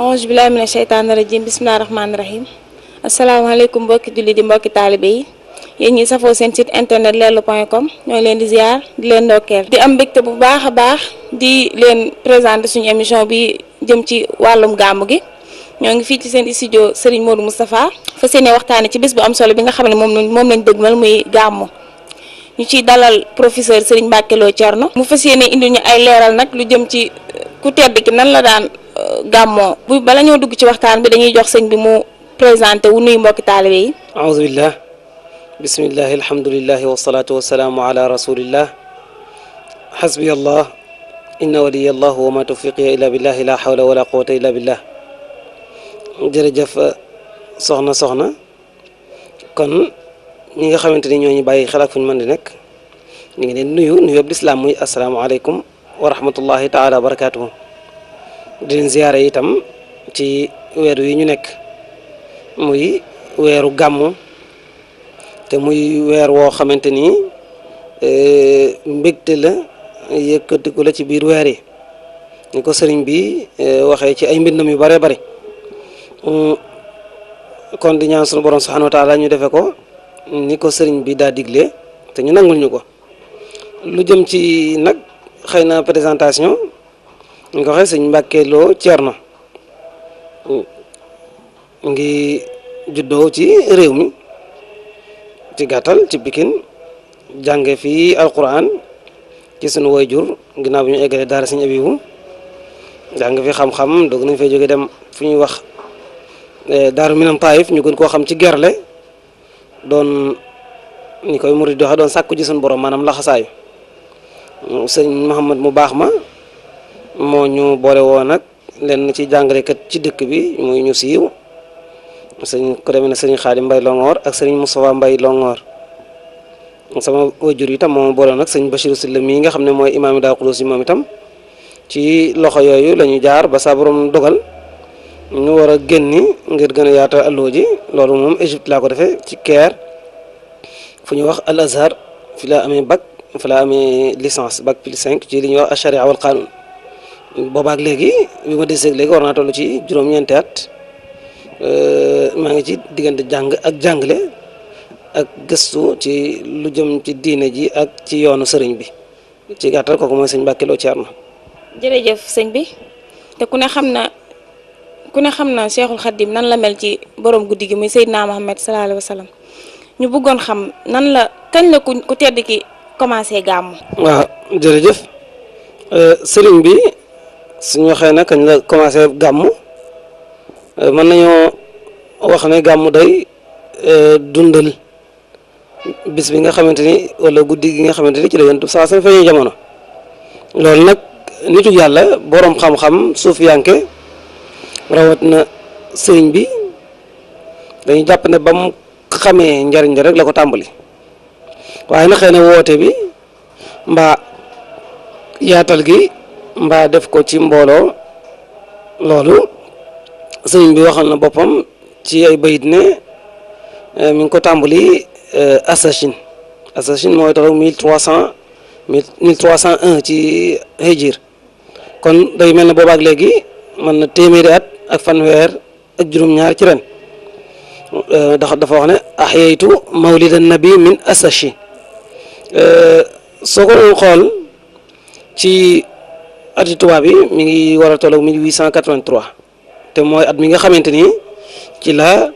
auzu billahi mina sheytaani rajim bismillahi rahmaani rahim asalaamaaleykum mbokki julli di mbokki taalibe yi yéen ñi safoo seen site internet leerlu.com ñoo ngi leen di ziar di leen ndokkeel di am mbégte bu baax a baax di leen présenter suñu émission bi jëm ci wàllum gàmmu gi ñoo ngi fii ci seen studio Serigne Modou Moustapha fas yéene waxtaane ci bés bu am solo bi nga xam ne moom lañ dëgmal muy gàmmu ñu ciy dalal professeur Serigne Mbacké Lo Thierno mu fas yéene indi ñu ay leeral nag lu jëm ci ku tedd ki nan la daan gàmmoo bu bala ñoo dugg ci waxtaan bi dañuy jox sëñ bi mu présenté wu nuyu mbokki taalibe yi. aouzu billah bismillahi alhamdulillahi wasalaatu wasalaamu ala rasulillah xasbi allah inna waliya allah wa ma tawfiqiya illa billahi la hawla wala quwata illa billah jërëjëf soxna kon ñi nga xamante ni ñoo ñu bàyyi xel ak fu ñu mën di nekk ñu ngi leen nuyu ab lislaam muy asalaamaaleykum wa rahmatullahi taala wa barakatuhu di leen ziyaare itam ci weer wi ñu nekk muy weeru gàmmu te muy weer woo xamante ni mbégte la yëkkatiku la ci biir weer yi ni ko sëriñ bi waxee ci ay mbindam yu bare bare kon di ñaan sunu borom subhanahu wa taala ñu defe ko ni ko sëriñ bi daa digle te ñu nangul ñu ko lu jëm ci nag xëy na présentation ñu ko waxee sëñ Mbacké Lo Thierno ngi juddoo ci réew mi ci gàttal ci Pikine jànge fii alquran ci sunu waajur ginnaaw bi ñu eggalee daara sëñ Abibu jàng fi xam-xam doog nañ fay jóge dem fu ñuy wax Daaru Minam Taayif ñu gën koo xam ci Gerle doon ni koy murid doxe doon sàkku ji sunu borom maanaam laxasaayu sëñ Mouhamad mu baax ma moo ñu boole woon nag leen ci jàngalekat ci dëkk bi muy ñu siiw sëñ ko demee ne sëriñ Xaadim Mbay Longoor ak sëriñ Moustapha Mbay Longoor sama wajur itam moo boole nag sëñ Bachirou Sylla mii nga xam ne mooy imaam yi Daaru Xudoos yi moom itam ci loxo yooyu la ñu jaar ba sa borom dogal ñu war a génni ngir gën a yaata alloo ji loolu moom Égypte laa ko defee ci Caire fu ñu wax Al Azhar fi laa amee bac fi laa amee licence bac plus 5 ci li ñuy wax acharia wal qanun boobaak léegi bi ma deseeg léegi war naa toll ci juróom-ñeenti at maa ngi ci diggante jàng ak jàngale ak gëstu ci lu jëm ci diine ji ak ci yoonu sëriñ bi ci gàttal kooku mooy sëñ Mbacké Lo Thierno. jërëjëf sëñ bi te ku ne xam na Cheikhul Khadim nan la mel ci borom guddi gi muy Seydina Mohamed sallallahu alayhi wa sallam ñu bëggoon xam nan la kañ la ku tedd ki commencé gàmmu. waaw jërëjëf sëriñ bi suñu waxee nag kañ la commencé gàmmu mën nañoo wax ne gàmmu day dundal bis bi nga xamante ni wala guddi gi nga xamante ni ci la yonent saa sa feeñee jamono loolu nag nitu yàlla boroom xam-xam suufiyanke rawat na sëriñ bi dañu jàpp ne ba mu xamee njariñ rek la ko tàmbali waaye na xëy na woote bi mbaa yaatal gi mbaa def ko ci mbooloo loolu sëriñ bi waxal na boppam ci ay bayit ne mi ngi ko tàmbali Assachine mooy taxaw 1301 ci hijir kon day mel ne boobaak léegi mën na téeméeri at ak fanweer ak juróom-ñaar ci ren dafa wax ne ahyaytu mawlid an-nabi min Assachine soo ko doon xool ci ati tubaab bi mi ngi war a tolloog 1883 te mooy at mi nga xamante ni ci la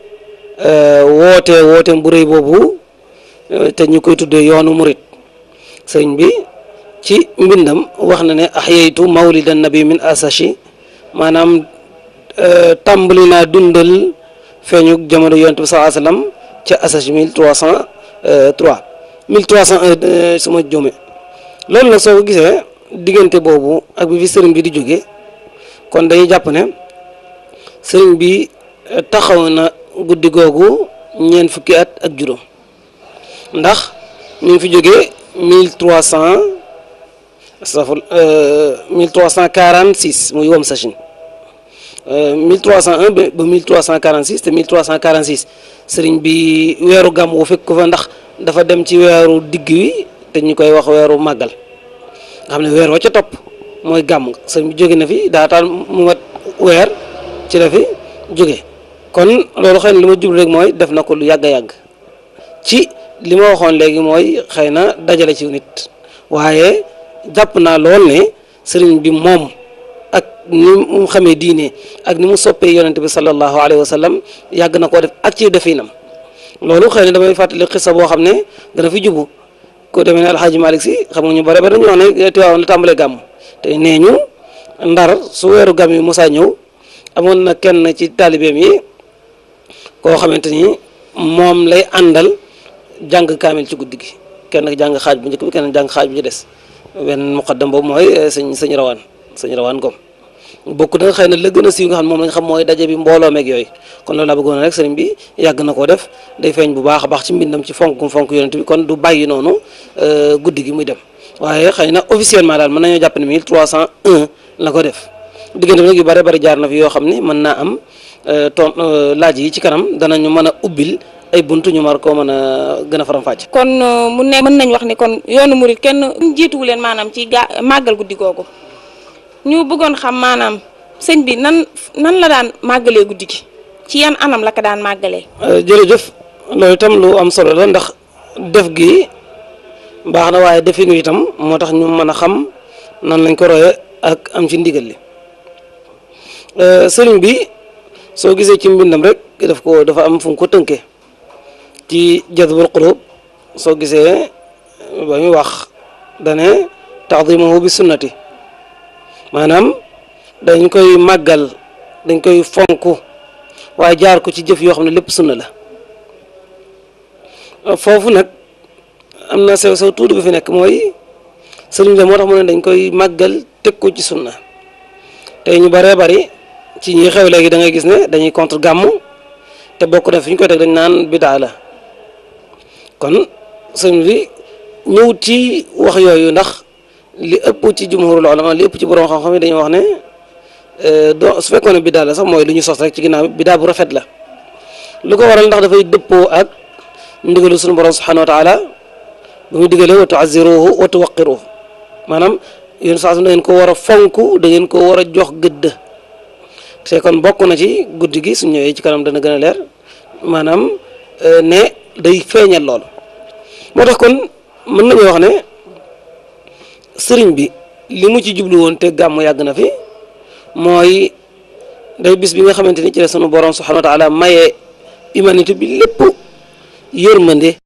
wooteem bu rëy boobu te ñu koy tuddee yoonu murit sëriñ bi ci mbindam wax na ne ahyaytu mawlid an-nabi min Assachine maanaam tàmbali naa dundal feeñu jamono yonent bi sallallahu alayhi wasallam ca Assachine 1301 suma jume loolu nag soo ko gisee diggante boobu ak bi fi sëriñ bi di jóge kon dañuy jàpp ne sëriñ bi taxaw na guddi googu ñeent fukki at ak juróom ndax ñu ngi fi jógee 1346 muy wam sachin 1301 ba 1346 te 1346 sëriñ bi weeru gàmm wu fekk ko fa ndax dafa dem ci weeru digg wi te ñu koy wax weeru màggal nga xam ne weer wa ca topp mooy gàmm sëriñ bi jóge na fi daataan mu mat weer ci la fi jóge kon loolu xëy na li ma jublu rek mooy def na ko lu yàgg a yàgg ci li ma waxoon léegi mooy xëy na dajale ci nit waaye jàpp naa lool ne sëriñ bi moom ak ni mu xamee diine ak ni mu soppee yonente bi sallallahu alayhi wa sallam yàgg na koo def ak ci definam loolu xëy na damay fàttali xissa boo xam ne dana fi jubu ko demee ne alxaaji Malick si xam nga ñu bare ba dañu wax ne Tiwaawan la tàmbalee gàmm te nee ñu ndar su weeru gàmm yi mosaa ñëw amoon na kenn ci taalibeem yi koo xamante ni moom lay àndal jàng kaamil ci guddi gi kenn jàng xaaj bu njëkk bi kenn jàng xaaj bu ci des benn muqaddam boobu mooy sëñ rawaan gom bokk na xëy na la gën a siiw nga xam ne moom la nga xam mooy daje bi mbooloo meeg yooyu kon loolu laa bëggoon rek sëriñ bi yàgg na koo def day feeñ bu baax a baax ci mbindam ci fonk yonent bi kon du bàyyi noonu guddi gi muy dem waaye xëy na officiellement daal mën nañoo jàpp ne 1301 la ko def diggante bi nag yu bare bari jaar na fi yoo xam ne mën naa am laaj yi ci kanam danañu mën a ubbil ay buntu ñu mar koo mën a gën a faram-fàcc. kon mu ne mën nañ wax ni kon yoonu murit kenn jiituwu leen maanaam ci màggal guddi googu ñu bëggoon xam maanaam sëñ bi nan la daan màggalee guddi gi ci yan anam la ko daan màggalee. jërëjëf loolu itam lu am solo la ndax def gi baax na waaye definu itam moo tax ñu mën a xam nan lañ ko roye ak am ci ndigal li sëriñ bi soo gisee ci mbindam rek dafa am fu mu ko tënkee ci jazbul qulub soo gisee ba muy wax dane taadimuhu bi sunnati maanaam dañ koy màggal dañ koy fonk waaye jaar ko ci jëf yoo xam ne lépp sunna la foofu nag am na sew tuuti bi fi nekk mooy sëriñ bi moo tax mu ne dañ koy màggal teg ko ci sunna tey ñu baree bari ci ñi xew léegi da ngay gis ne dañuy contre gàmmu te bokk na fi ñu koy teg dañ naan bidaa la kon sëriñ bi ñëw ci wax yooyu ndax li ëpp ci jumhurul ulama li ëpp ci borom xam-xam yi dañuy wax ne su fekkoon ne bidaa la sax mooy lu ñu sos rek ci ginnaaw bidaa bu rafet la lu ko waral ndax dafay dëppoo ak ndigalu sunu borom subhanahu wa taala bu muy digalee wa tuaziruhu wa tuwaqiruhu maanaam yéen saa su da ngeen ko war a fonk da ngeen ko war a jox gëdd te kon bokk na ci guddi gi su ñëwee ci kanam dana gën a leer maanaam ne day feeñal lool moo tax kon mën nañu wax ne sëriñ bi li mu ci jublu woon te gàmm yàgg na fi mooy day bis bi nga xamante ni ci la sunu borom subhanahu wa taala maye humanité bi lépp yërmande